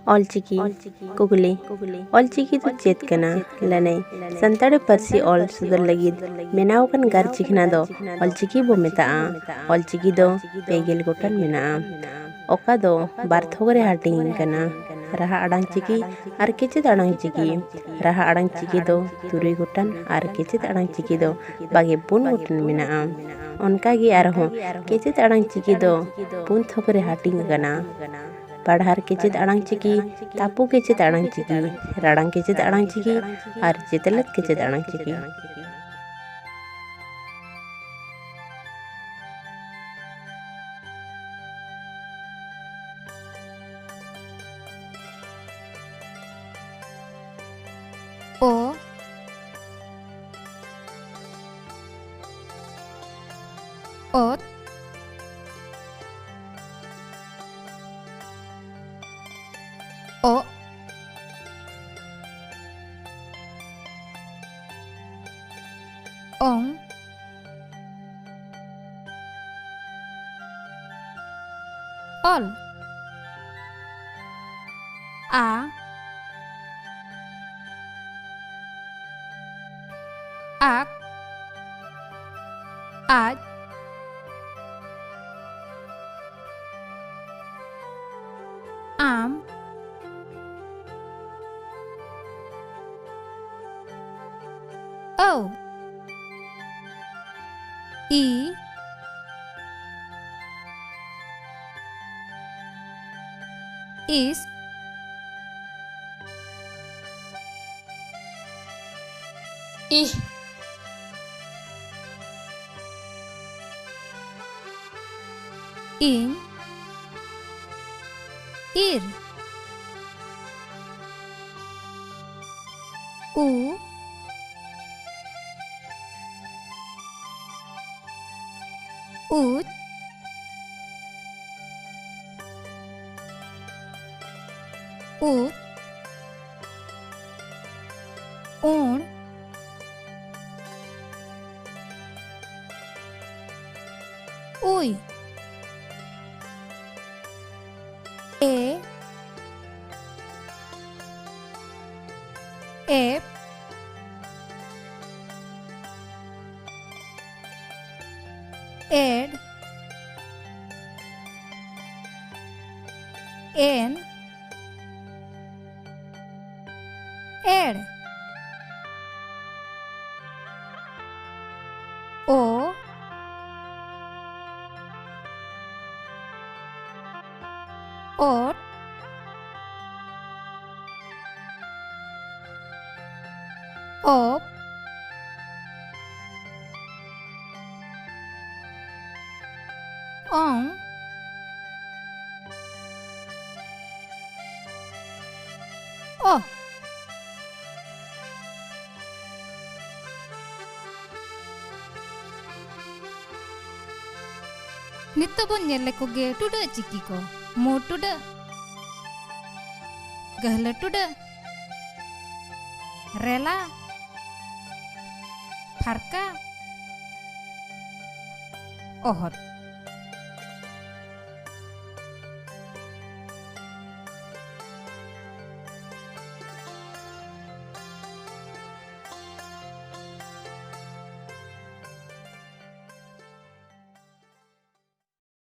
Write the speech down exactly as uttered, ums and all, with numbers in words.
ᱚᱞᱪᱤᱠᱤ᱾ ᱠᱩᱠᱞᱤ, ᱚᱞᱪᱤᱠᱤ ᱫᱚ ᱪᱮᱫ ᱠᱟᱱᱟ? ᱞᱟᱹᱱᱟᱹᱭ, ᱥᱟᱱᱛᱟᱲᱤ ᱯᱟᱹᱨᱥᱤ ᱚᱞ ᱥᱚᱫᱚᱨ ᱞᱟᱹᱜᱤᱫ ᱵᱮᱱᱟᱣ ᱟᱠᱟᱱ ᱜᱟᱨ ᱪᱤᱠᱷᱱᱟ ᱫᱚ ᱚᱞᱪᱤᱠᱤ ᱵᱚ ᱢᱮᱛᱟᱜᱼᱟ᱾ ᱚᱞᱪᱤᱠᱤ ᱫᱚ ᱯᱮ ᱜᱮᱞ ᱜᱚᱴᱟᱝ ᱢᱮᱱᱟᱜᱼᱟ, ᱚᱠᱟ ᱫᱚ ᱵᱟᱨ ᱛᱷᱚᱠ ᱨᱮ ᱦᱟᱹᱴᱤᱧ ᱟᱠᱟᱱᱟ, ᱨᱟᱦᱟ ᱟᱲᱟᱝ ᱪᱤᱠᱤ ᱟᱨ ᱠᱮᱪᱮᱫ ᱟᱲᱟᱝ ᱪᱤᱠᱤ᱾ ᱨᱟᱦᱟ ᱟᱲᱟᱝ ᱪᱤᱠᱤ ᱫᱚ ᱛᱩᱨᱩᱭ ᱜᱚᱴᱟᱝ ᱟᱨ ᱠᱮᱪᱮᱫ ᱟᱲᱟᱝ ᱪᱤᱠᱤ ᱫᱚ ᱵᱟᱜᱮ ᱯᱩᱱ ᱜᱚᱴᱟᱝ ᱢᱮᱱᱟᱜᱼᱟ᱾ ᱚᱱᱠᱟ ᱜᱮ ᱟᱨᱦᱚᱸ ᱠᱮᱪᱮᱫ ᱟᱲᱟᱝ ᱪᱤᱠᱤ ᱫᱚ ᱯᱩᱱ ᱛᱷᱚᱠ ᱨᱮ ᱦᱟᱹᱴᱤᱧ ᱟᱠᱟᱱᱟ᱾ ᱯᱟᱲᱦᱟᱨ ᱠᱮᱪᱮᱫ ᱟᱲᱟᱝ ᱪᱤᱠᱤ, ᱛᱟᱯᱩ ᱠᱮᱪᱮᱫ ᱟᱲᱟᱝ ᱪᱤᱠᱤ, ᱨᱟᱲᱟᱝ ᱠᱮᱪᱮᱫ ᱟᱲᱟᱝ ᱪᱤᱠᱤ ᱟᱨ ᱪᱮᱛᱞᱮᱫ ᱠᱮᱪᱮᱫ ᱟᱲᱟᱝ ᱪᱤᱠᱤ᱾ ᱚ, ᱚᱛ, ᱚᱜ, ᱚᱝ, ᱚᱞ, ᱟ, ᱟᱜ, ᱟᱡ, ᱟᱢ, ᱟᱹᱣ, ᱤ, ᱤᱥ, ᱤᱦ, ᱤᱧ, ᱤᱨ, ᱩ, ᱩᱪ, ᱩᱫ, ᱩᱬ, ᱩᱭ, ᱮ, ᱮᱯ, ᱮᱰ, ᱮᱱ, ᱮᱲ, ᱳ, ᱳᱴ, ᱳᱯ, ᱚᱝ, ᱚᱦ᱾ ᱱᱤᱛᱚᱜ ᱵᱚᱱ ᱧᱮᱞ ᱞᱮᱠᱚ ᱜᱮ ᱴᱩᱰᱟᱹᱜ ᱪᱤᱠᱤ ᱠᱚ᱾ ᱢᱩ ᱴᱩᱰᱟᱹᱜ, ᱜᱟᱹᱦᱞᱟᱹ ᱴᱩᱰᱟᱹᱜ, ᱨᱮᱞᱟ, ᱯᱷᱟᱨᱠᱟ, ᱚᱦᱚᱫ᱾